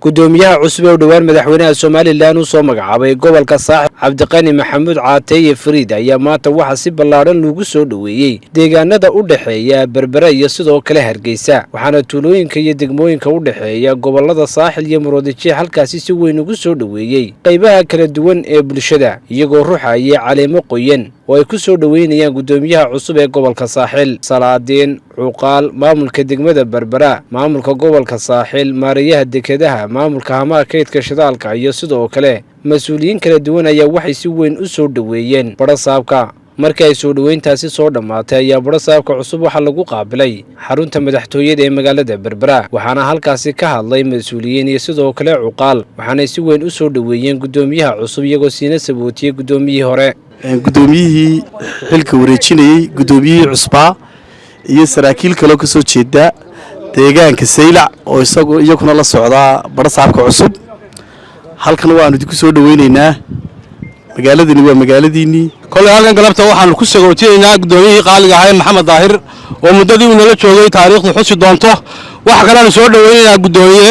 Gudoomiyaha cusub ee u dhowaan madaxweynaha Somaliland u soo magacaabay gobolka Saaxil, Cabdiqani Maxamuud Caateeye Fariid, ayaa maanta waxaa si ballaadhan loogu soo dhoweeyey deegaanada u dhexeeya Berbera iyo sidoo kale Hargeysa, waxaana tuulooyinka iyo degmooyinka u dhexeeya gobolada Saaxil iyo Muroodijeex halkaasi si weyn ugu soo dhoweeyey qaybaha kala duwan ee bulshada, iyagoo ruxaya caleemo qoyan oo ay ku soo dhoweynayaan gudoomiyaha cusub ee gobolka Saaxil. Salaadiin, cuqaal, maamulka degmada Berbera, maamulka gobolka Saaxil, maarayaha dekedaha, maamulka hamaha kaydka shidaalka iyo sidoo kale mas-uuliyiin kala duwan ayaa waxay si weyn u soo dhoweeyeen badhasaabka. Markii ay soo dhoweyntaasi soo dhammaatay ayaa badhasaabka cusub waxaa lagu qaabilay xarunta madaxtooyada ee magaalada Berbera, waxaana halkaasi ka hadlay mas-uuliyiin iyo sidoo kale cuqaal, waxaanay si weyn u soo dhoweeyeen gudoomiyaha cusub, iyagoo siina sabootiyey guddoomiyihii hore. Guddoomiyihii xilka wareejinayey, guddoomiyihii cusbaa iyo saraakiil kaloo ka soo jeeda deegaanka Saylac oo isagu iyaguna la socdaa badhasaabka cusub, halkan waanu idinku soo dhoweynaynaa. Magaaladani waa magaaladiinnii. Kolley halkan galabta waxaanu ku sagootinaynaa guddoomiyihii qaaliga ahay, Maxamed Daahir, oo muddadii uu nala joogay taariikhdu xusi doonto. Waxa kaleanu soo dhoweynaynaa guddoomiye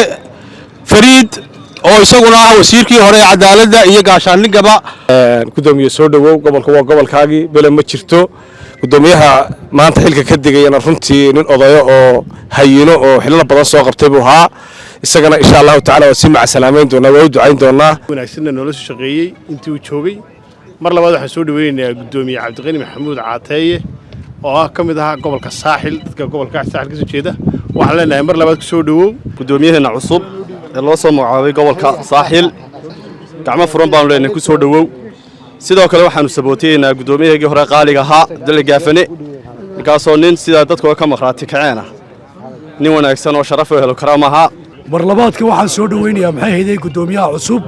Fariid oo isaguna ah wasiirkii hore ee cadaaladda iyo gaashaandhigaba. Gudoomiye, soo dhowow. Gobolka waa gobolkaagii, bele ma jirto. Gudoomiyaha maanta xilka ka degayana runtii nin odayo oo hayino oo xilalo badan soo qabtay buu ahaa. Isagana, insha Allahu tacala, waa sii macasalaameyn doonaa, waa u ducayn doonaa. Wanaagsanna nolosha shaqeeyey intii uu joogay. Mar labaad waxaan soo dhoweynayaa guddoomiye Cabdiqani Maxamuud Caateeye oo ah ka mid ahaa gobolka Saaxil, dadka gobolka Saaxil ka soo jeeda. Waxaan leenahay mar labaad ku soo dhowow. Guddoomiyaheena cusub ee loo soo magacaabay gobolka Saaxil, gacmo furan baanu leenahay, ku soo dhowow. Sidoo kale waxaanu sabootiyeynaa guddoomiyahaygii hore qaaliga ahaa, Cabdalle Gaafane, ninkaasoo nin sidaa dadkuga ka maqhraati kaceen ah, nin wanaagsan oo sharaf oo helo karaam ahaa. Mar labaadka waxaan soo dhoweynayaa, maxay hayday, guddoomiyaha cusub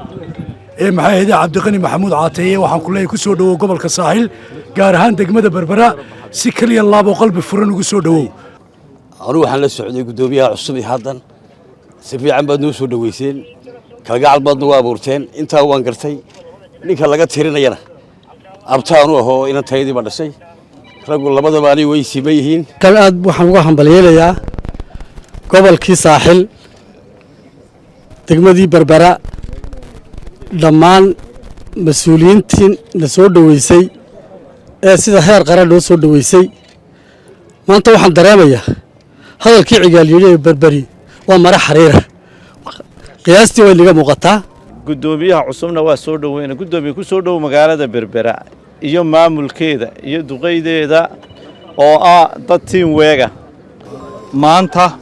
ee, maxay hayday, Cabdiqani Maxamuud Caateeye. Waxaan ku leeyahay ku soo dhowow gobolka Saaxil, gaar ahaan degmada Berbera. Si keliya laaboo qalbi furan ugu soo dhowow. Anugu waxaan la socday guddoomiyaha cusub iyo haddan si fiican baad noo soo dhoweyseen, kalgacal baad nagu abuurteen. Intaa waan gartay. Ninka laga tirinayana abtaanu ahoo inan tayadiiba dhashay. Raggu labadaba anigu way siman yihiin. Kan aad waxaan uga hambalyeelayaa gobolkii Saaxil, degmadii Berbera, dhammaan mas-uuliyiintii na soo dhoweysay ee sida heer qaran noo soo dhoweysay. Maanta waxaan dareemayaa hadalkii Cigaal yidhi ee Berberi waa mara xariira. Qiyaastii way naga muuqataa. Guddoomiyaha cusubna waa soo dhoweyna. Guddoomiye, ku soo dhow magaalada Berbera iyo maamulkeeda iyo duqeydeeda oo ah dad tiin weega. Maanta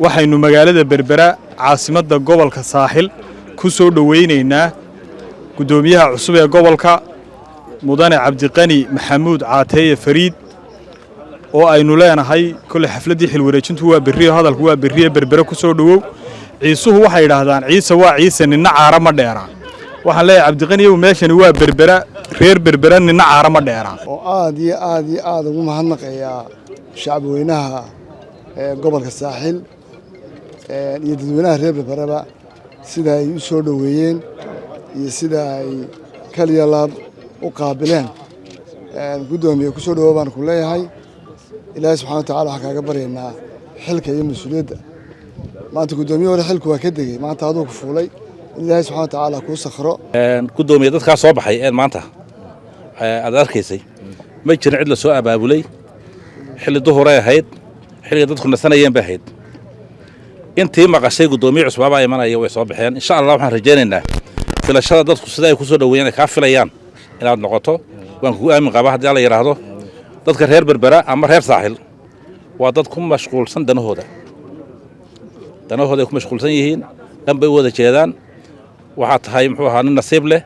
waxaynu magaalada Berbera, caasimadda gobolka Saaxil, ku soo dhoweynaynaa guddoomiyaha cusub ee gobolka, mudane Cabdiqani Maxamuud Caateeye Fariid, oo aynu leenahay kolley xafladdii xilwareejintu waa berriyo, hadalku waa berriye, Berbere ku soo dhowow. Ciisuhu waxay yidhaahdaan, "Ciise waa ciise, ninna caara ma dheeraa." Waxaan leeyahay, Cabdiqaniyow, meeshani waa Berbera, reer Berbera ninna caara ma dheeraa. Oo aad iyo aad iyo aad ugu mahadnaqayaa shacabweynaha gobolka Saaxil iyo dadweynaha reer Berberaba sida ay u soo dhoweeyeen iyo sida ay kaliya laab u qaabileen. Guddoomiye, ku soo dhowow baan ku leeyahay. Ilaahay subxana wa tacala waxaan kaaga baryaynaa xilka iyo mas-uuliyadda. Maanta guddoomiye hore xilku waa ka degey, maanta aduu ku fuulay, in Ilaahay subxana wa tacaala kuu sakhro. Guddoomiye, dadkaa soo baxay een maanta aad arkaysay, ma jirin cid la soo abaabulay. Xilli duhuray ahayd, xilliga dadku nasanayeen bay ahayd. Intii maqashay guddoomiye cusbaabaa imanaya way soo baxeen. Insha Allah waxaan rajaynaynaa filashada dadku sida ay ku soo dhoweeyeen ay kaa filayaan inaad noqoto. Waan kugu aamin qabaa haddii Alla yidhaahdo. Dadka reer Berbera ama reer Saaxil waa dad ku mashquulsan danahooda, danahooda ay ku mashquulsan yihiin, dhan bay u wada jeedaan. Waxaa tahay, muxuu ahaa, nin nasiib leh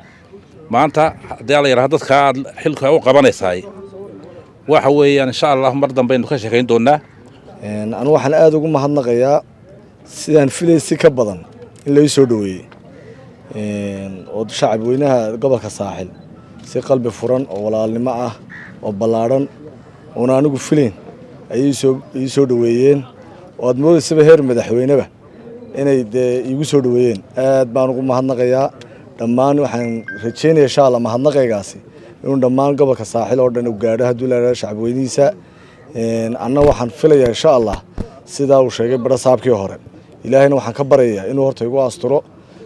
maanta haddii Alla yidhahdo. Dadka aad xilka u qabanaysaay waxa weeyaan, insha Allah mar dambaynu ka sheekayn doonaa. Anu waxaan aada ugu mahadnaqayaa sidaan filay si ka badan in lai soo dhoweeyey oo shacab weynaha gobolka Saaxil si qalbi furan oo walaalnimo ah oo ballaadhan oona anigu filayn ayay ii soo dhoweeyeen, oo aad moodaysaba heer madaxweyneba inay dee iigu soo dhoweeyeen. Aad baan ugu mahadnaqayaa dhammaan. Waxaan rajeynaya, insha Allah, mahadnaqaygaasi inuu dhammaan gobolka Saaxil oo dhan u gaadho hadduu la shacab weynihiisa. Anna waxaan filayaa, insha Allah, sidaa uu sheegay badhasaabkii hore, Ilaahayna waxaan ka baryayaa inuu horta igu asturo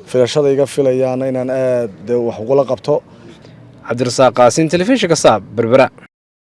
filashada iga filayaana inaan aad wax ugula qabto. Cabdirasaaq Qaasin, telefishinka Saab, Berbera.